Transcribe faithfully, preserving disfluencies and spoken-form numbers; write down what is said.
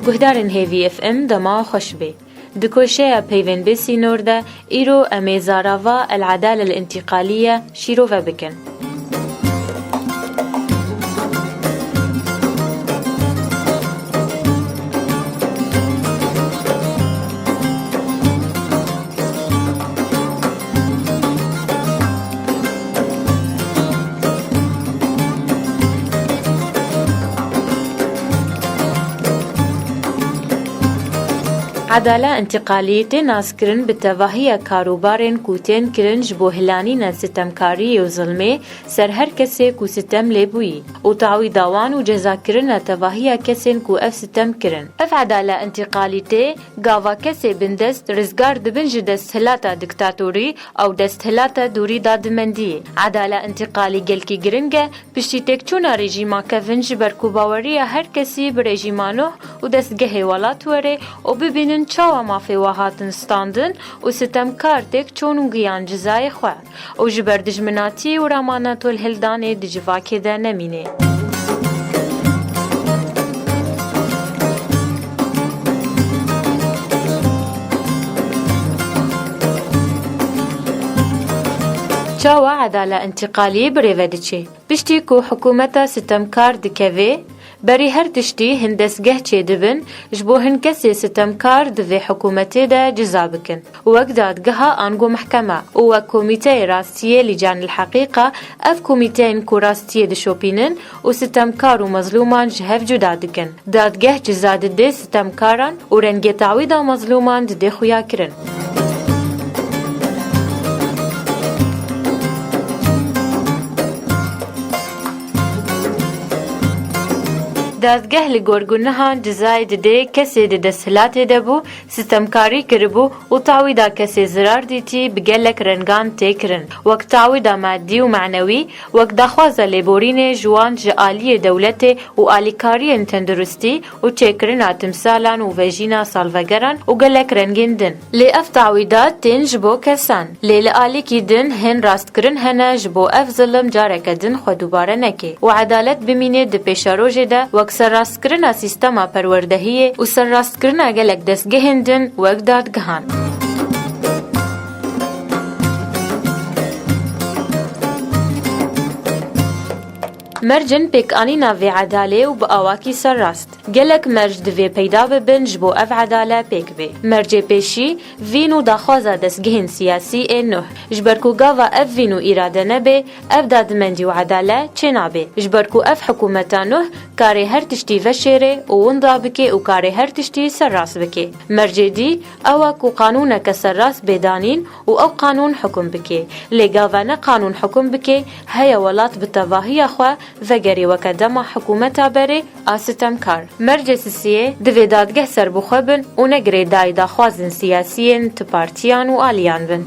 Guhdarên Hêvî F M, dema xweş bê. Di koşeya peyvên bê sînor de, îro em ê zarava El Edale El Întîqalîye şîrove bikin. Edale întîqalî tê naskirin bi tevahiya karûbarên ku tên kirin ji bo hilanîna sitemkariyê û zilmê ser her kesê ku sitem lê bûyî û tawîda wan û cezakirina tevahiya kesên ku ev sitem kirin. Ev edale întîqalî tê gava kesê bindest rizgar dibin ji desthilata diktatorî ew desthilata dûrî dadimendiyê. Edale întîqalî gelkî giring e, piştî têkçûna rejîma kevin, ji ber ku baweriya her kesî bi rejîma Nuh û destgehê welat were û bibînin çawa mafê we hatin standin û sitemkar têk çûn û giyan cizayê xwe û ji ber dijminatî û ramana tolhildanê di civakê de nemîne. Çawa edale întîqalî birêve diçe? Piştî ku hikûmeta sitemkar dikeve, berî her tiştî hin destgeh çêdibin, ji bo hin kesê sitemkar di vê hikûmetê de ciza bikin. Wek dadgeha ango mehkema û wek komîteyê rastiyê Lîcanil Heqîqa, ev komîteyên ku rastiyê dişopînin û sitemkar û mezlûman ji hev cuda dikin. Dadgeh ciza didê sitemkaran û rengê tawîda mezlûman didê xuyakirin. Dadgeh li gor gunehan cizayê didê kesê di desthilatê de bû, sitemkarî kiribû û tawîda kesê zirar dîtî bi gelek rengan tê kirin, wek tawîda madî û manewî, wek daxwaza lêborînê ji wan ji aliyê dewletê û alîkariyên tenduristî û çêkirina timsalan û vejîna salvegeran û gelek rengên din. Lê ev tawîdat tên ji bo kesan, lê li alîkî din hin rastkirin hene ji bo ev zilim careke din xwe dubare neke û edalet bimîne di pêşerojê de wek serrastkirina sîstema perwerdehiyê û serrastkirina gelek destgehên din wek dadgehan. Mercên pêkanîna vê edalê û bi awakî serrast. Gelek merc divê peyda bibin ji bo ev edale pêk bê. Mercê pêşî, vîn û daxwaza destgehên siyasî ên Nuh. Ji ber ku gava ev vîn û îrade nebe, ev dadmendî û edale çênabe. Ji ber ku ev hikûmeta Nuh karê her tiştî veşêre û winda bike û karê her tiştî serrast bike. Mercê dî, ew e ku qanûneke serrast bê danîn û ew qanûn hukm bike. Lê gava ne qanûn hukm bike, heye welat bi tevahiya xwe vegerê weke dema hikûmeta berê a sitemkar. Mercê sisiyê, divê dadgeh serbixwe bin û ne girêdayî daxwazên siyasiyên ti partiyan û aliyan bin.